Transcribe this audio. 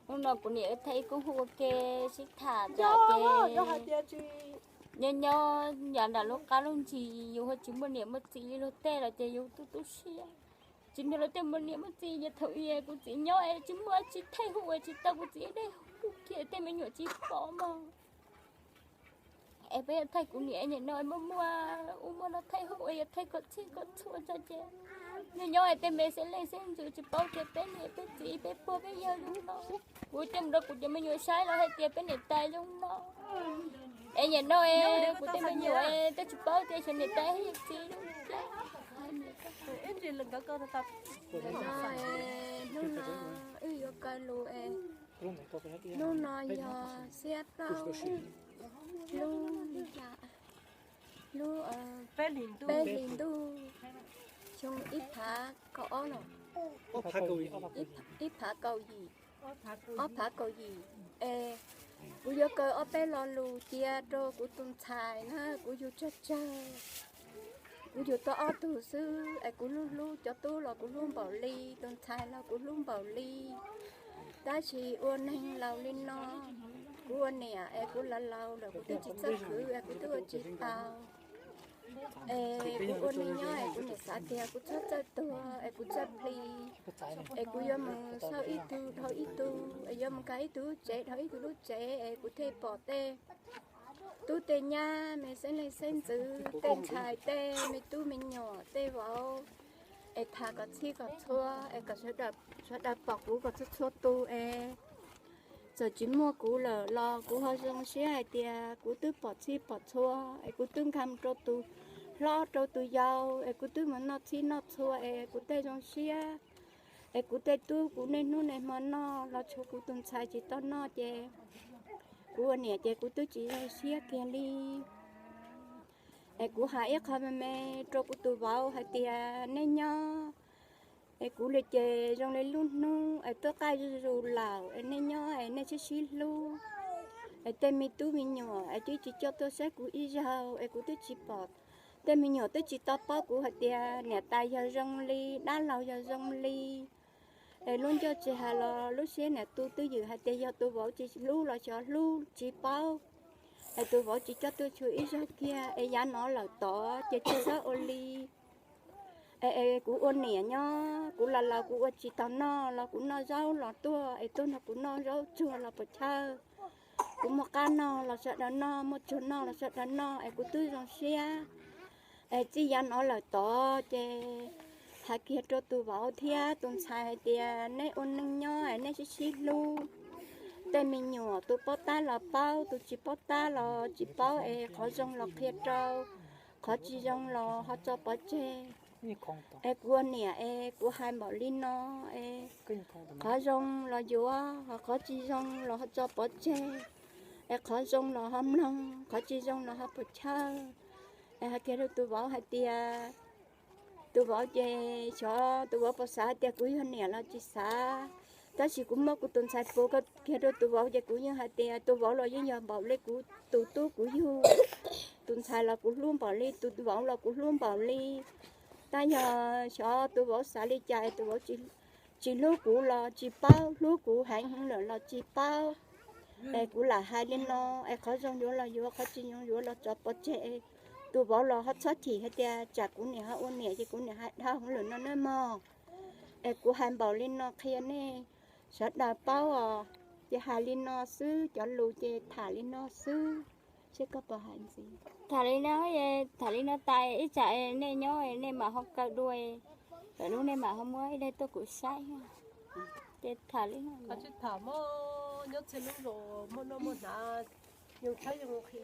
Hnub no kuv niam wb thaij ib koob hu ua ke sib tham tas ces nyob nyob yav nram lub qab lub ntsis yus ho tsis muaj niam muaj txiv li luag tej los ces yus tu tu siab. Tsis nrog luag tej muaj niam muaj txiv ces thaum ub kuv txiv nyob es tsis muaj tsis thaij hu ua tsis tau kuv txiv dej hu kiag tej me nyuam tsis pom mog. Es peb yuav thaij kuv niam nim no muaj muaj ub muaj no thaij hu ua yog thaij kom txhij kom txhua tso ces nyob nyob es tej me xeeb leej xeeb ntxwv tsis paub tias peb niam peb txiv peb pog peb yawg zoo no. Kuv coj mus rau kuv cov me nyuam saib los hais tias peb niam tais zoo no. Es nim no kuv tej me nyuam twb tsis paub tias xyov niam tais yawg txiv zoo li cas. Hnub no wb yuav kaw lus es hnub no yog xiab plaub lub li cas, lub peb hlis ntuj xyoo ib phav kaum ob los ib phav kaum yim, ob phav kaum yim. Es kuv yuav kaw ob peb lo lus cia rau kuv tus ntxhais na, kuv yug tsawg tsawg, kuv yug tau ob tug xwb es kuv hlub hlub cov tub los kuv hlub npaum li, tus ntxhais los kuv hlub npaum li. Tab sis ua neeg laus li no, kuv ua niam es kuv laus laus lawm kuv twb tsis txawj khwv es kuv twb ua tsis tau. Es kuv ua neeg nyob es kuv niam xav tias kuv txhob txawj tuag es kuv txawj plig, es kuv yuav mus xauj ib tug dhau ib tug, es yuav mus nkag ib tug lub tsev dhau ib tug lub tsev es kuv thiaj pom tej tub tej nyab me xeeb leej xeeb ntxwv tej ntxhais tej me tub me nyuam tej vauv es tham kom txhij kom txhua es kom sawv daws pom kuv kom txhua txhua tus es txawm tsis muaj kuv lawm los kuv ho zoo siab hais tias kuv twb pom txhij pom txhua es kuv twb nkag mus rau tus hlob rau tus yau es kuv twb mus noj txhij noj txhua es kuv tej zoo siab. Es kuv tej tub kuv niaj hnub niaj hmo noj los tshuav kuv tus ntxhais tsis tau noj ces kuv ua niam ces kuv twb tsis zoo siab kiag li. Es kuv hais ib qho me me rau kuv tus vauv hais tias nej nyob es kuv li ces zoo li lub hnub es twb qaij zuj zus lawm es nej nyob es nej sib sib hlub. Es tej me tub me nyuam es twb tsis coj tuaj saib kuv ib zaug es kuv twb tsis pom. Tej me nyuam twb tsis tau paub kuv hais tias niam tais yog zoo li, dab laug yog zoo li. Es lub ncauj tsis hais los lub siab niam tus twb ywm hais tias yog tus vauv tsis hlub los xyov hlub tsis paub. Es tus vauv tsis coj tuaj txhua ib zaug kiag es yav no lawm tod ces tsis txhob ua li. Es kuv ua niam nyob kuv laus laus kuv ua tsis tau noj los kuv noj zaub los tuaj es tuaj nrog kuv noj zaub tsuag los puas chawj. Kuv muaj qab noj los sawv daws noj, muaj tsuag noj los sawv daws noj es kuv twb zoo siab. Es txij yav no lawm tod ces hais kiag rau tus vauv thiab tus ntxhais hais tias nej ua neej nyob es nej sib sib hlub. Tej me nyuam tus paub tab los paub, tus tsis paub tab los tsis paub es qhov zoo los qhia rau, qhov tsis zoo los ho tso pov tseg. Es kuv ua niam es kuv hais npaum li no es qhov zoo los yuav, qhov tsis zoo los ho tso pov tseg. Es qhov zoo los ho mloog, qhov tsis zoo los ho puas chawj. Es hais kiag rau tus vauv hais tias, tus vauv ces xyov tus vauv puas xav hais tias kuv yog niam los tsis xav, tab sis kuv muab kuv tus ntxhais pov kiag rau tus vauv ces kuv yeej hais tias tus vauv los yeej yog npaum li kuv tus tub kuv yug. Tus ntxhais los kuv hlub npaum li, tus vauv los kuv hlub npaum li. Tab yog xyov tus vauv xav li cas es tus vauv tsis hlub kuv los tsis paub, hlub kuv heev heev lawm los tsis paub. Es kuv lam hais li no, es qhov zoo yuav los yuav, qhov tsis zoo yuav los tso pov tseg. Tus vauv los ho txhob chim hais tias tsam kuv niam ho ua niam ces kuv niam hais dhau heev lawm no nawb mog. Es kuv hais npaum li no qhia nej sawv daws paub os. Ces hais li no xwb, cov lus ces tham li no xwb. Seb koj puas hais ntxiv? Tham li no, tham li no tas ib tsam nej nyob nej mam ho kaw dua, lwm hnub nej mam ho muab ib daim tuaj kuv saib. Ces tham li no. Tham muaj nyob txhia lub zos muaj noj muaj hnav, yoo tshab yoo nqhis